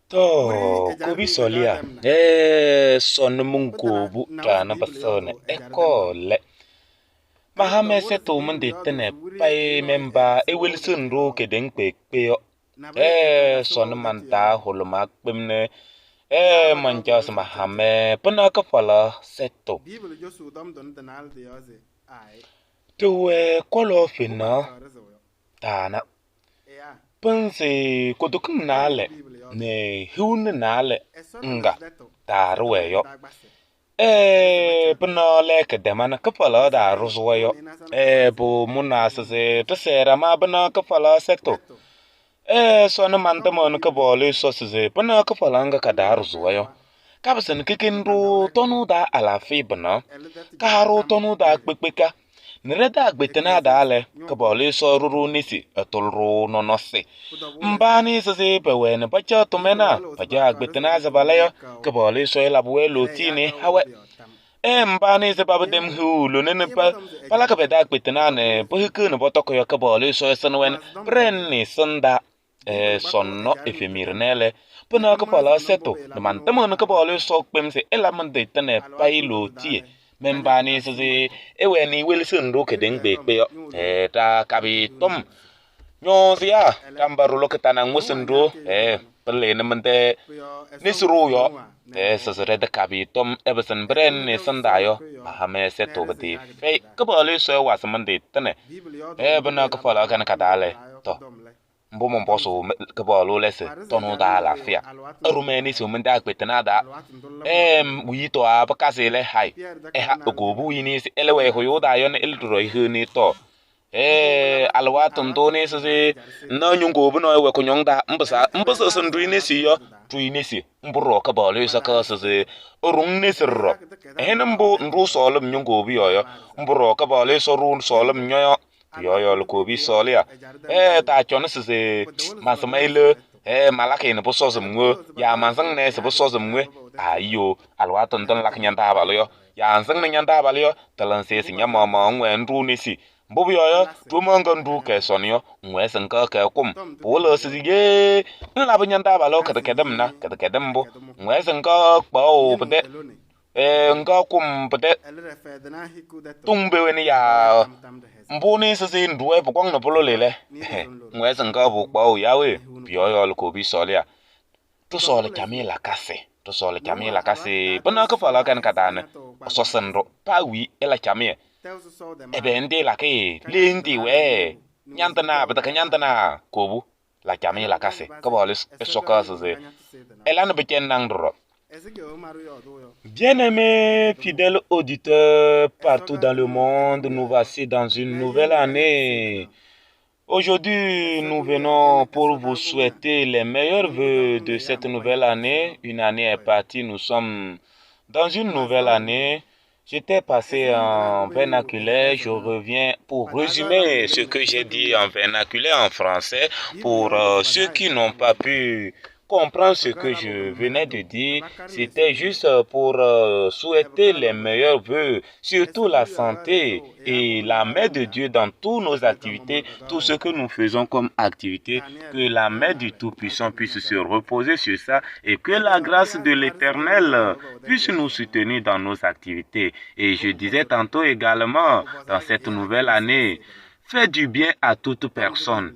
To, kobi solia, e son mungobu tana basone ekole. Mahame seto mende tene pae memba e wilson ro kedeng pe peo. E son manta holoma kpemne e manjas mahame panaka fala seto. Tuwe kolo fina tana. Pense kotokum nale ne hun nale nga taruwe yo. E pina leke demana kafala da ruzuwe yo. E bu munasese tesera ma bina kafala seto. E sona manta mon kabole sosese pina kafala nga kada ruzuwe yo. Kabasen kikindu tonu da alafi bina. Kaharu tonu da kpekpeka. Nreda agbetena dale kabole so ruru nisi etolru nonose. Mbani sese pewene pacha tumena pacha agbetena zabalayo kabole so elabwe lotini hawe. E mbani se baba dem hulu nene pa palaka beda agbetena ne pohike ne botoko yo kabole so esenwen prenni sunda e sonno efemirnele pena kapala seto ne mantamo ne kabole so kpemse elamande tene pailotie. Membani sese ewe ni Wilson ro kedeng be pe yo e ta kabi tom nyonsia tambaru lo ketana ngusen ro e pele ne mente nisru yo e sese re de kabi tom ebesen bren ne sanda yo mahame se to beti fe kabale so wa samande tene e bana ka fala kan kadale to mbo mo boso kabalo lese tonu da alafia arumeni so mende agbetena da em wito a bakasele hai e ha ogobu yini se elewe hoyo da yo ne eldro ihe ni to e alwa tondo ne se na nyungo bu no ewe kunyong da mbasa mbasa so ndu ne si yo tu ne si mburo kabalo sa ka se orun ne sirro e mbu ndu solum nyungo bu yo yo mburo kabalo so run solum nyoyo yo yo ko bi solia e ta chon se masmaile e malaki ne bo so mwe ya mansang ne se bo so mwe ayo alwa ton ton lak nyanda ba yo ya nsang ne nyanda ba yo talan se sinya ma ma ngwe ndu ne si mbo yo yo tu mo ngo ndu ke son yo ngwe sen ka ke kum bo lo se ye nla bo nyanda ba lo ka ke dem na ka ke dem bo ngwe sen ka pa o de e nga kum pete tumbe weni ya mbuni sisi nduwe bukwang no polo lele ngwe senga bu kwa o yawe biyo ko bi solia to sole kamila kase to sole kamila kase bana ka fala kan kadana so sendo pa wi ela kamie ebe ndi la ke le ndi we nyantana bata kanyantana kobu la kamila kase ka bole so ka sisi ela no beken nang dro. Bien-aimés fidèles auditeurs partout dans le monde, nous voici dans une nouvelle année. Aujourd'hui, nous venons pour vous souhaiter les meilleurs vœux de cette nouvelle année. Une année est partie, nous sommes dans une nouvelle année. J'étais passé en vernaculaire, je reviens pour résumer ce que j'ai dit en vernaculaire en français pour ceux qui n'ont pas pu comprendre ce que je venais de dire. C'était juste pour souhaiter les meilleurs vœux, surtout la santé et la main de Dieu dans toutes nos activités, tout ce que nous faisons comme activité, que la main du Tout-Puissant puisse se reposer sur ça et que la grâce de l'Éternel puisse nous soutenir dans nos activités. Et je disais tantôt également, dans cette nouvelle année, fais du bien à toute personne.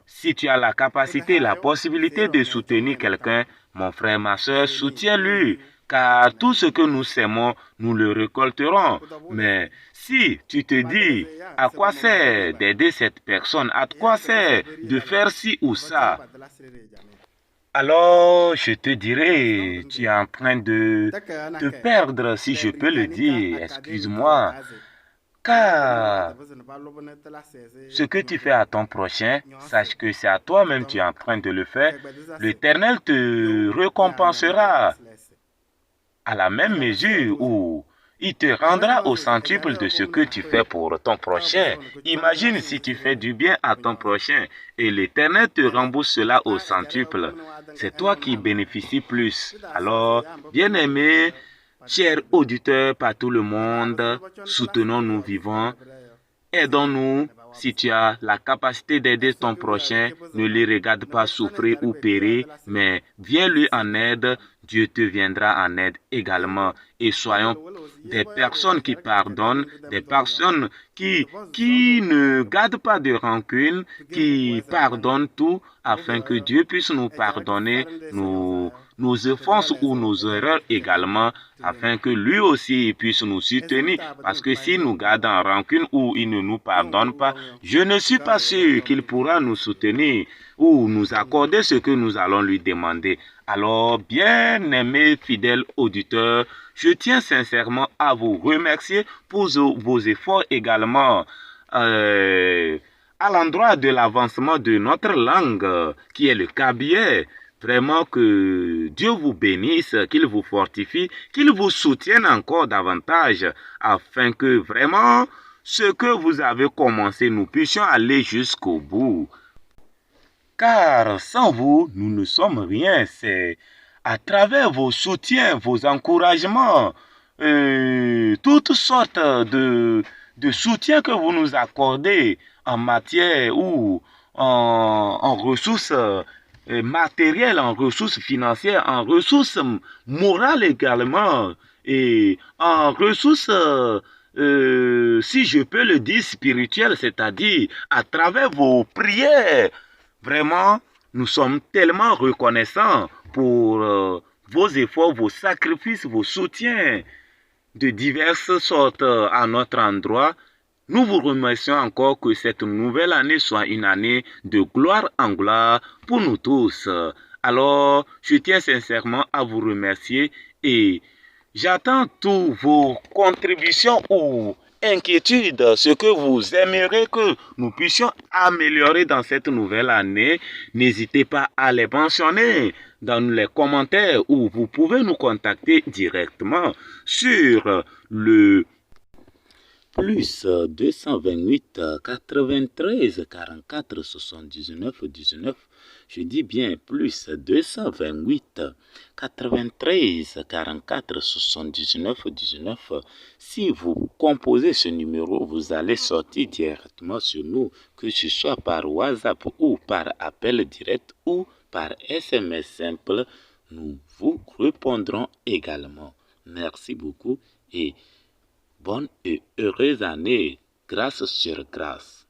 Si tu as la capacité, la possibilité de soutenir quelqu'un, mon frère, ma soeur, soutiens-lui, car tout ce que nous sèmons, nous le récolterons. Mais si tu te dis, à quoi sert d'aider cette personne, à quoi sert de faire ci ou ça, alors je te dirai, tu es en train de te perdre, si je peux le dire, excuse-moi. Car ce que tu fais à ton prochain, sache que c'est à toi-même tu es en train de le faire. L'Éternel te récompensera à la même mesure où il te rendra au centuple de ce que tu fais pour ton prochain. Imagine si tu fais du bien à ton prochain et l'Éternel te rembourse cela au centuple. C'est toi qui bénéficies plus. Alors, bien-aimé, chers auditeurs par tout le monde, soutenons-nous vivants, aidons-nous, Si tu as la capacité d'aider ton prochain, ne le regarde pas souffrir ou périr, mais viens lui en aide. Dieu te viendra en aide également. Et soyons des personnes qui pardonnent, des personnes qui ne gardent pas de rancune, qui pardonnent tout, afin que Dieu puisse nous pardonner nos offenses ou nos erreurs également, afin que lui aussi puisse nous soutenir. Parce que s'il nous garde en rancune ou il ne nous pardonne pas, je ne suis pas sûr qu'il pourra nous soutenir ou nous accorder ce que nous allons lui demander. Alors, bien-aimés fidèles auditeurs, je tiens sincèrement à vous remercier pour vos efforts également à l'endroit de l'avancement de notre langue, qui est le kabiyè. Vraiment que Dieu vous bénisse, qu'il vous fortifie, qu'il vous soutienne encore davantage, afin que vraiment ce que vous avez commencé, nous puissions aller jusqu'au bout. Car sans vous, nous ne sommes rien. C'est à travers vos soutiens, vos encouragements, toutes sortes de soutiens que vous nous accordez en matière ou en ressources matérielles, en ressources financières, en ressources morales également, et en ressources, si je peux le dire, spirituelles, c'est-à-dire à travers vos prières. Vraiment, nous sommes tellement reconnaissants pour vos efforts, vos sacrifices, vos soutiens de diverses sortes à notre endroit. Nous vous remercions encore que cette nouvelle année soit une année de gloire en gloire pour nous tous. Alors, je tiens sincèrement à vous remercier et j'attends toutes vos contributions ou inquiétudes, ce que vous aimeriez que nous puissions améliorer dans cette nouvelle année. N'hésitez pas à les mentionner dans les commentaires ou vous pouvez nous contacter directement sur le plus 228 93 44 79 19. Je dis bien plus 228 93 44 79 19. Si vous composez ce numéro, vous allez sortir directement sur nous, que ce soit par WhatsApp ou par appel direct ou par SMS simple. Nous vous répondrons également. Merci beaucoup et bonne et heureuse année, grâce sur grâce.